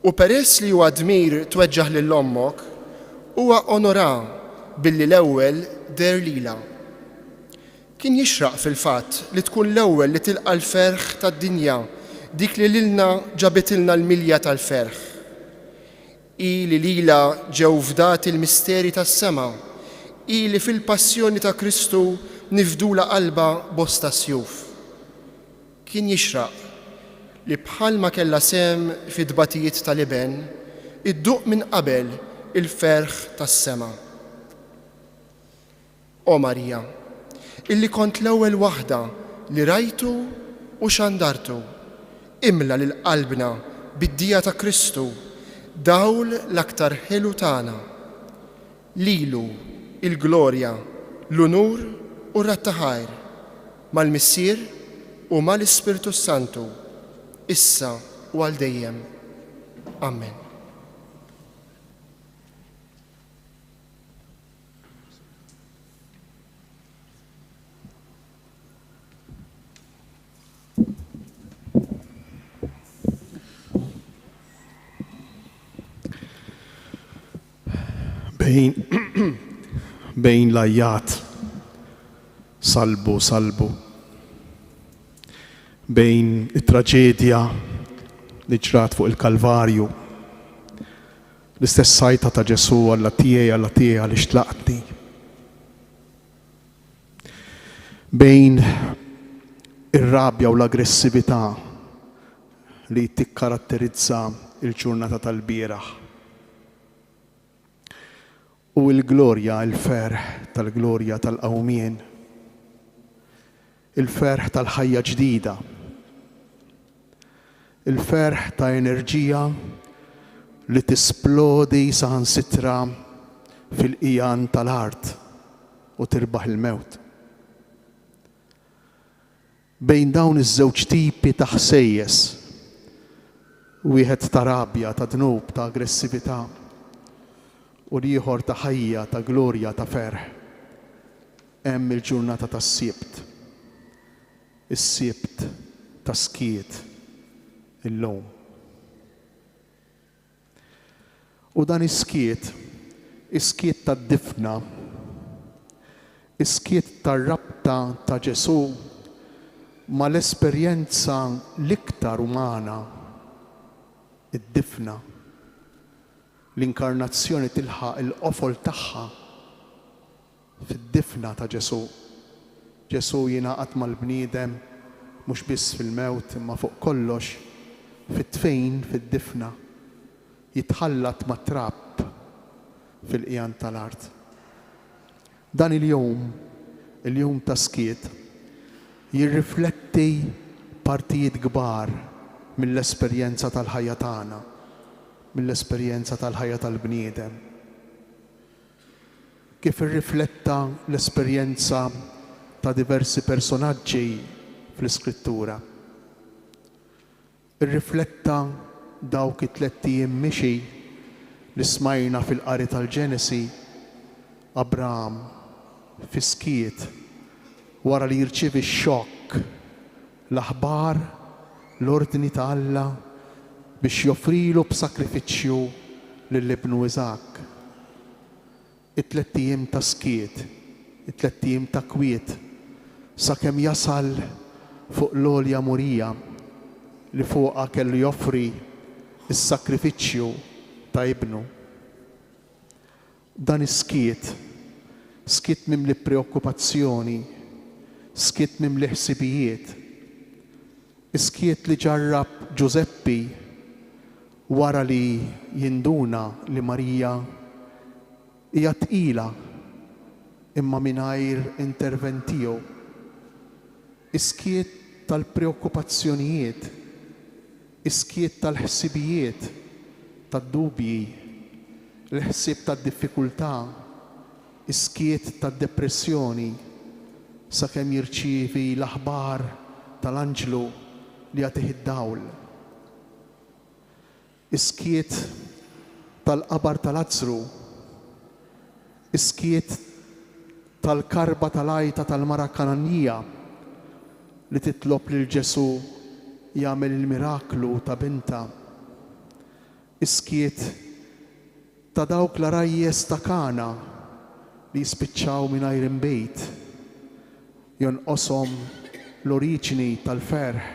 Speaker 2: U peress li huwa dmir tweġġaħ lil ommok, huwa onorha billi l-ewwel deher lilha. Kien jixraq fil-fatt li tkun l-ewwel li tilqa' l-ferħ tad-dinja, dik li lilna ġabitilna l-milja tal-ferħ. Hi li lilha ġew fdati l-misteri tas-sema, hi li fil-passjoni ta' Kristu nifdulha qalbha bosta sjuf. Kien jixraq li bħalma kellha sehem fit-tbatijiet tal-Iben, idduq minn qabel il-ferħ tas-sema. O Marija, illi kont l-ewwel waħda li rajtu u xandartu, imla lil qalbna bid-dija ta' Kristu, dawl l-aktar ħelu tagħna. Lilu l-glorja, l-unur u r-radd ta' ħajr, mal-Missier u mal-Ispirtu s-Santu, issa u għal dejjem. Ammen.
Speaker 3: Bejn bejn l-għajjat, Sallbu, sallbu. Bejn it-traġedja li ġrat fuq il-Kalvarju, l-istess għajta ta' Ġesù, Alla tiegħi, Alla tiegħi għaliex tlaqtni? Bejn ir-rabja u l-aggressività li tikkaratterizza l-ġurnata tal-bieraħ. U l-glorja, il-ferħ tal-glorja tal-qawmien, il-ferħ tal-ħajja ġdida, il-ferħ ta' enerġija li tisplodi saħansitra fil-qigħan tal-art u tirbaħ il-mewt. Bejn dawn iż-żewġ tipi ta' ħsejjes, wieħed ta' rabja, ta' dnub, ta' aggressività, u l-ieħor ta' ħajja, ta' glorja, ta' ferħ, hemm il-ġurnata tas-Sibt, is-Sibt ta' skiet illum. U dan is-skiet, is-skiet tad-difna, is-skiet tar-rabta ta' Ġesù mal-esperjenza l-iktar umana, id-difna. L-inkarnazzjoni tilħaq il-qofol tagħha Fid-difna ta' Ġesù. Ġesù jingħaqad mal-bniedem mhux biss fil-mewt imma fuq kollox fit-tfin, fid-difna. Jitħallat mat-trab fil-qigħan tal-art. Dan il-jum, il-jum ta' skiet, jirrifletti partijiet kbar mill-esperjenza tal-ħajja tagħna, mill-esperjenza tal-ħajja tal-bniedem. Kif irrifletta l-esperjenza ta' diversi personaġġi fl-Iskrittura? Irrifletta dawk it-tlett ijiem mixi li smajna fil-qari tal-Ġenesi, Abraham, fis-skiet, wara li jirċievi x-xokk, l-aħbar, l-ordni ta' Alla biex joffrilu b'sakrifiċċju lil ibnu Iżakk. It-tlett ijiem ta' skiet, it-tlett ijiem ta' kwiet, sakemm jasal fuq l-għolja Morija li fuqha kellu joffri s-sakrifiċċju ta' ibnu. Dan is-skiet, skiet mimli preokkupazzjoni, skiet mimli ħsibijiet, is-skiet li ġarrab Ġużeppi wara li jinduna li Marija hija tqila imma mingħajr intervent tiegħu, is-skiet tal-preokkupazzjonijiet, is-skiet tal-ħsibijiet, tad-dubji, il-ħsieb tad-diffikultà, is-skiet tad-depressjoni, sakemm jirċievi l-aħbar tal-anġlu li jagħtih id-dawl. Is-skiet tal-qabar ta' Lazzru, is-skiet tal-karba tal-għajta tal-mara Kananija li titlob lil Ġesù jagħmel il-miraklu ta' bintha, is-skiet ta' dawk l-għarajjes ta' Kana li jispiċċaw mingħajr inbid, jonqoshom l-oriġini tal-ferħ.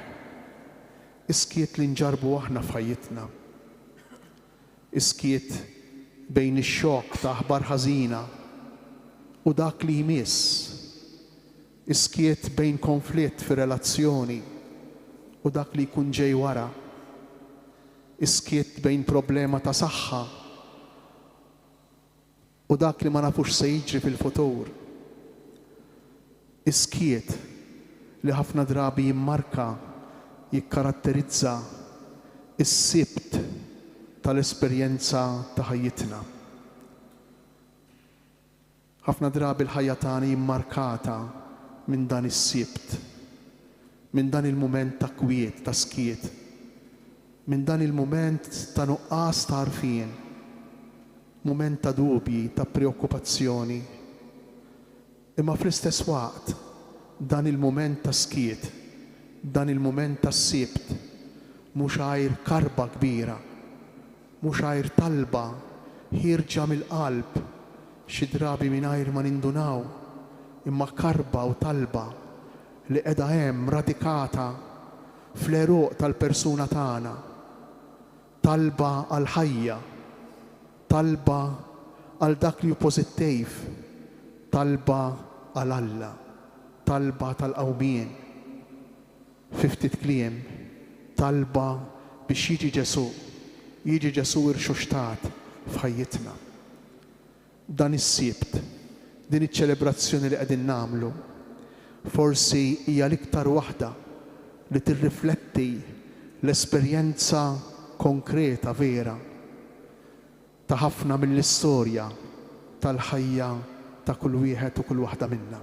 Speaker 3: Is-skiet li nġarrbu aħna f'ħajjitna. Is-skiet bejn ix-xokk ta' aħbar ħażina u dak li jmiss. Is-skiet bejn konflitt fir-relazzjoni u dak li jkun ġej wara. Is-skiet bejn problema ta' saħħa u dak li ma nafux se jiġri fil-futur. Is-skiet li ħafna drabi jimmarka, jikkaratterizza s-Sibt tal-esperjenza ta' ħajjitna. Ħafna drabi l-ħajja tagħna hi mmarkata minn dan is-Sibt, minn dan il-mument ta' kwiet, ta' skiet, minn dan il-mument ta' nuqqas ta' għarfien, mument ta' dubji, ta' preokkupazzjoni. Imma fl-istess waqt, dan il-mument ta' skiet, dan il-mument tas-Sibt, mhux għajr karba kbira, mhux għajr talba ħierġa mill-qalb, xi drabi mingħajr ma nindunaw, imma karba u talba li qiegħda hemm radikata. fl-għeruq tal-persuna tagħna, talba għall-ħajja, talba għal dak li hu pożittiv, talba għal Alla, talba tal-qawmien. Fi ftit kliem, talba biex jiġi Ġesù, jiġi Ġesù irxoxtat f'ħajjitna. Dan is-Sibt, din iċ-ċelebrazzjoni li qegħdin nagħmlu, forsi hija l-iktar waħda li tirrifletti l-esperjenza konkreta vera ta' ħafna mill-istorja tal-ħajja ta' kull wieħed u kull waħda minna.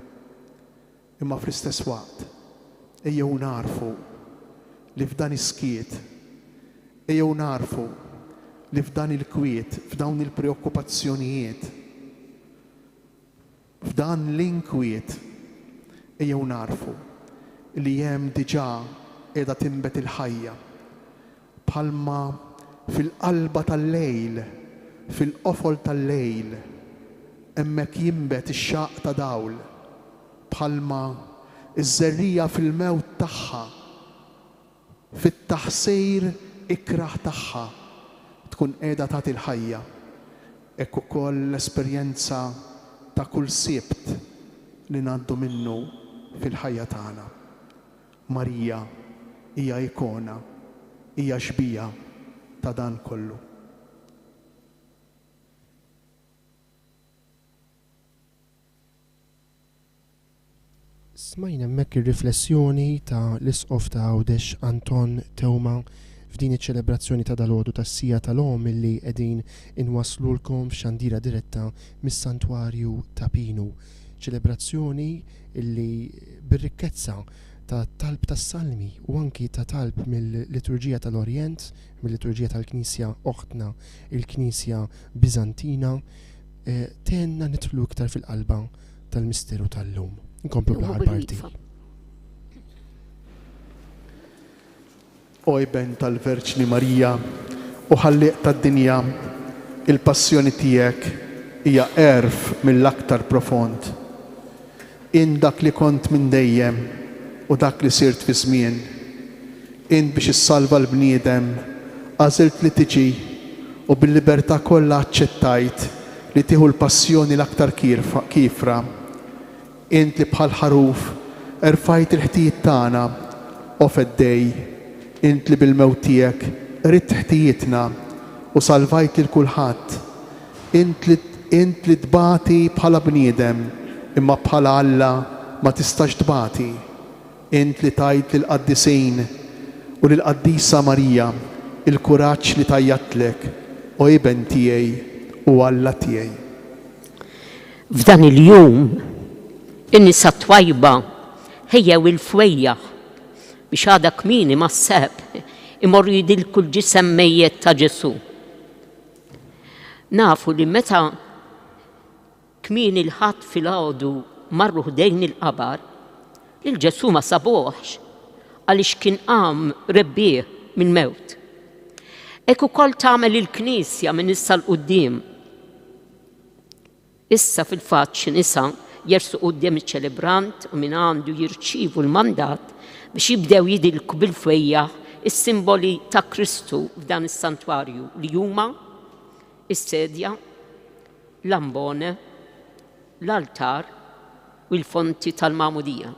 Speaker 3: Imma fl-istess waqt, ejjew nagħrfu li f'dan is-skiet, ejjew nagħrfu li f'dan il-kwiet, f'dawn il-preokkupazzjonijiet, f'dan l-inkwiet, ejjew nagħrfu li hemm diġà qiegħda tinbet il-ħajja. Bħalma fil-qalba tal-lejl, fil-qofol tal-lejl, hemmhekk jinbet ix-xaqq ta' dawl, bħalma ż-żerriegħa fil-mewt tagħha, fit-taħsir ikrah tagħha, tkun qiegħda tagħti l-ħajja, hekk ukoll l-esperjenza ta' kull Sibt li ngħaddu minnu fil-ħajja tagħna. Marija hija ikona, hija xbieha ta' dan kollu.
Speaker 2: Smajna hemmhekk ir-riflessjoni ta' l-Isqof ta' Għawdex Anton Teuma f'din iċ-ċelebrazzjoni ta' dalgħodu tas-Siegħa tal-Omm illi qegħdin inwasslulkom f'xandira diretta mis-Santwarju ta' Pinu. Ċelebrazzjoni illi bir-rikkezza ta' talb tas-Salmi u anki ta' talb mill-liturġija tal-Orjent, mill-liturġija tal-Knisja oħtna, il-Knisja Biżantina, tgħinna nidħlu iktar fil-qalba tal-misteru tal-lum. Inkomplu bl-aħħar parti.
Speaker 3: O Iben tal-Verġni Marija u Ħallieq tad-dinja, il-passjoni tiegħek hija għerf mill-aktar profond. Int dak li kont minn dejjem u dak li sirt fiż-żmien. Int biex issalva l-bniedem għażilt li tiġi u bil-libertà kollha aċċettajt li tieħu l-passjoni l-aktar kiefra. Int li bħal ħaruf erfajt il-ħtijiet tagħna, o Feddej, int li bil-mewt tiegħek qridt ħtijietna u salvajt lil kulħadd, int li int li tbati bħala bniedem imma bħala Alla ma tistax tbati, int li tajt lill-qaddisin u lill-qaddisa Marija l-kuraġġ li tgħajjatlek, o Iben tiegħi u Alla tiegħi.
Speaker 1: F'dan il-jum, in-nisa twajba ħejjew il-fwejjaħ biex għada kmieni mas-sebħ imorru jidilku l-ġisem mejjet ta' Ġesù. Nafu li meta kmieni l-Ħadd filgħodu marru ħdejn il-qabar, lil Ġesù ma sabuhx għaliex kien qam rebbieħ mill-mewt. Hekk ukoll tagħmel il-Knisja minn issa 'l quddiem. Issa fil-fatt xi nisa jersqu quddiem iċ-ċelebrant u mingħandu jirċievu l-mandat biex jibdew jidilku bil-fwejjaħ is-simboli ta' Kristu f'dan is-santwarju li huma, is-sedja, l-ambone, l-altar u l-fonti tal-magħmudija.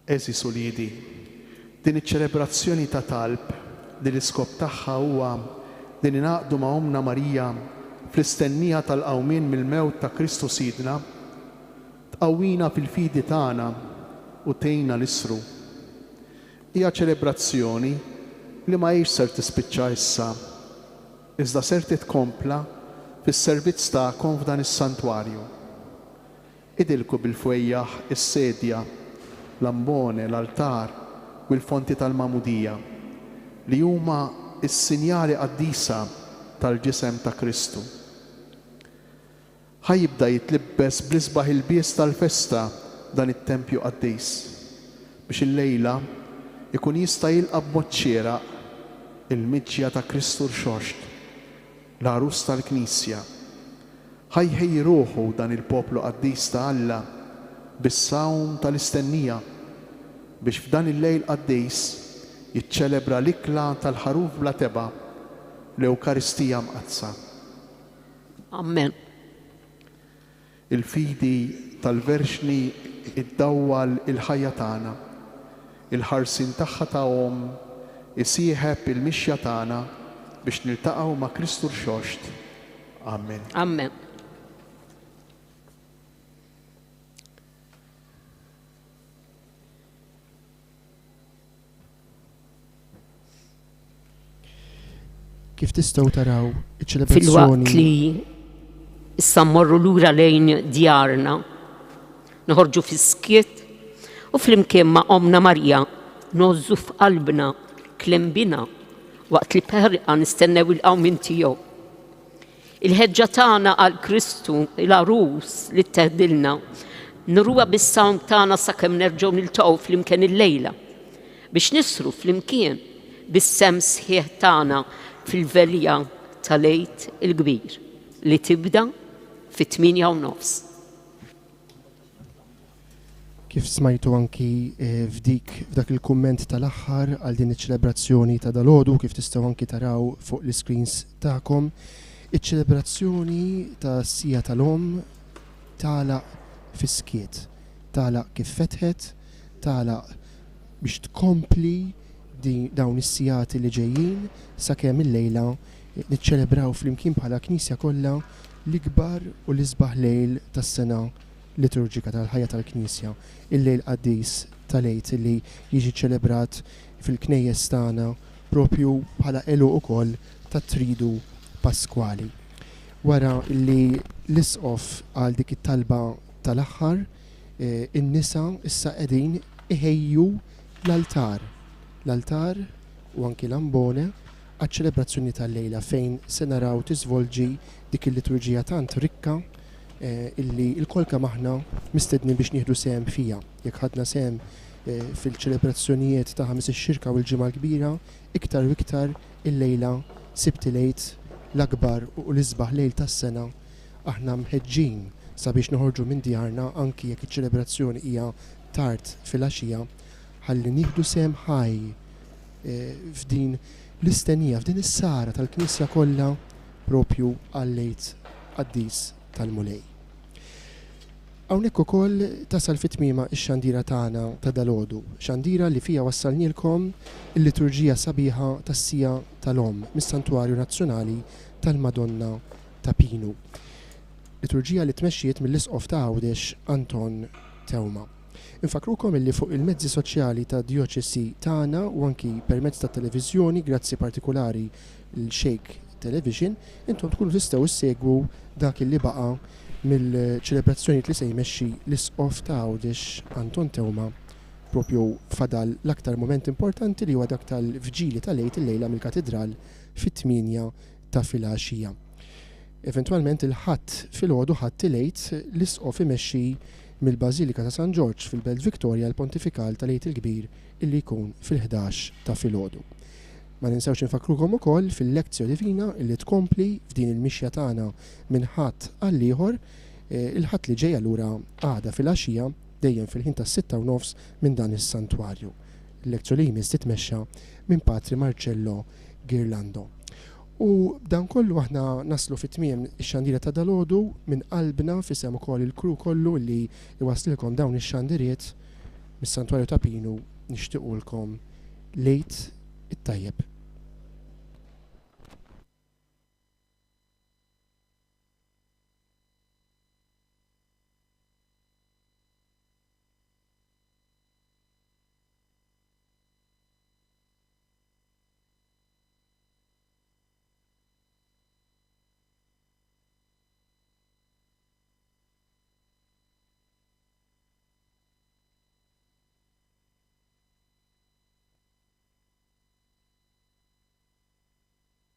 Speaker 3: Għeżież uliedi, din iċ-ċelebrazzjoni ta' talb li l-iskop tagħha huwa li ningħaqdu ma' Ommna Marija fl-istennija tal-qawmien mill-mewt ta' Kristu Sidna, tqawwina fil-fidi tagħna u tgħinna nisru. Hija ċelebrazzjoni li ma hix ser tispiċċa issa, iżda ser titkompla fis-servizz tagħkom f'dan is-santwarju. Idilku bil-fwejjaħ is-sedja, l-ambone, l-altar u l-fonti tal-magħmudija, li huma s-sinjali qaddisa tal-ġisem ta' Kristu. Ħa jibda jitlibbes bl-isbaħ ilbies tal-festa dan it-tempju qaddis, biex illejla jkun jista' jilqa' b'mod xieraq il-miġja ta' Kristu Rxoxt, l-Għarus tal-Knisja. Ħa jħejji ruħu dan il-poplu qaddis ta' Alla bis-sawm tal-istennija. biex f'dan il-lejl qaddis jiċċelebra l-ikla tal-Ħaruf bla tebgħa, l-Ewkaristija Mqaddsa.
Speaker 1: Amen.
Speaker 3: Il-fidi tal-Verġni ddawwal il-ħajja tagħna. Il-ħarsien tagħha ta' omm isieħeb il-mixja tagħna biex niltaqgħu ma' Kristu Rxoxt. Amen.
Speaker 1: Amen.
Speaker 2: Kif tistgħu taraw iċ-ċelebrazzjoni.
Speaker 1: Filwaqt li issa mmorru lura lejn djarna, noħorġu fis-skiet u flimkien ma' Ommna Marija ngħożżu f'qalbna kliem Binha waqt li b'ħerqa nistennew il-qawmien tiegħu. Il-ħeġġa tagħna għal Kristu, il-Għarus li tteħdilna, nuruha bis-sawm tagħna sakemm nerġgħu niltaqgħu flimkien illejla, biex nisru flimkien bis-sehem sħiħ tagħna fil-velja tal-Għid il-Kbir li tibda fit-tmienja u nofs.
Speaker 2: Kif smajtu anki f'dik f'dak il-kumment tal-aħħar għal din iċ-ċelebrazzjoni ta' dalgħodu kif tistgħu anki taraw fuq l-iscreens tagħkom, iċ-ċelebrazzjoni tas-Siegħa tal-Omm tagħlaq fis-skiet, tagħlaq kif fetħet, tagħlaq biex tkompli dawn is-sigħat li ġejjin sakemm illejla niċċelebraw flimkien bħala Knisja kollha l-ikbar u l-isbaħ lejl tas-sena liturġika tal-ħajja tal-Knisja, il-Lejl Qaddis tal-Għid li jiġi ċċelebrat fil-knejjes tagħna propju bħala għeluq ukoll tat-Tridu Paskwali. Wara li l-Isqof qal dik it-talba tal-aħħar, in-nisa issa qegħdin iħejju l-altar, l-altar u anki l-ambone għaċ-ċelebrazzjoni tal-lejla fejn se naraw tiżvolġi dik il-liturġija tant rikka illi lkoll kemm aħna mistednin biex nieħdu sehem fiha. Jekk ħadna sehem fil-ċelebrazzjonijiet ta' Ħamis ix-Xirka u l-Ġimgħa l-Kbira, iktar u iktar illejla, Sibt il-Għid, l-akbar u l-isbaħ lejl tas-sena, aħna mħeġġin sabiex noħorġu minn djarna anki jekk iċ-ċelebrazzjoni hija tard filgħaxija, ħalli nieħdu sehem ħaj f'din l-istennija, f'din is-sahra tal-Knisja kollha propju għall-Għid Qaddis tal-Mulej. Hawnhekk ukoll tasal fi tmiemha x-xandira tagħna ta' dalgħodu, xandira li fiha wassalnielkom il-liturġija sabiħa tas-Siegħa tal-Omm mis-Santwarju Nazzjonali tal-Madonna ta' Pinu. Liturġija li tmexxiet mill-Isqof ta' Għawdex Anton Teuma. Infakkrukom illi fuq il-mezzi soċjali tad-Djoċesi tagħna u anki permezz tat-televiżjoni, grazzi partikulari l-Shake Television, intom tkunu tistgħu ssegwu dak illi baqa' mill-ċelebrazzjonijiet li se jmexxi l-Isqof ta' Għawdex Anton Teuma propju fadal l-aktar mument importanti li huwa dak tal-Vġili tal-Għid illejla mill-Katidral fit-tmienja ta' filgħaxija. Eventwalment il-Ħadd filgħodu Ħadd il-Għid l-Isqof imexxi mill-Bażilika ta' San Ġorġ fil-Belt Victoria l-Pontifikal tal-Għid il-Kbir illi jkun fil-11 ta' filgħodu. Ma ninsewx infakkrukom ukoll fil-Lectio Divina illi tkompli f'din il-mixja tagħna minn Ħadd għall-ieħor, il-Ħadd li ġej allura għada filgħaxija dejjem fil-ħin tas-sitta u nofs minn dan is-santwarju. Il-Lectio li jmiss titmexxa minn Patri Marcello Ghirlando. U b'dan kollu aħna naslu fi tmiem ix-xandira ta' dalgħodu minn qalbna f'isem ukoll il-crew kollu li jwasslilkom dawn ix-xandiriet mis-Santwarju ta' Pinu nixtiqulkom l-Għid it-tajjeb.